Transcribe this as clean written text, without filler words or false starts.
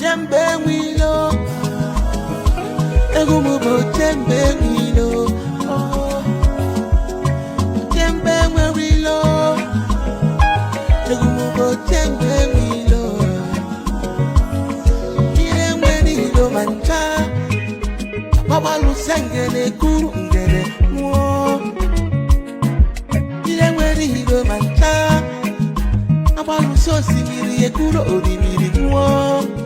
Ojembe nwilo. Egwu m bụ ojembe nwilo. Ojembe nwere ilo. Egwu m bụ ojembe nwilo. Ihe nwere ilo ma ncha. Agbalụsịa ngene kuru ngene nwụọ. Ihe nwere ilo ma ncha. Agbalụsị osimiri ekuru orimiri nwụọ.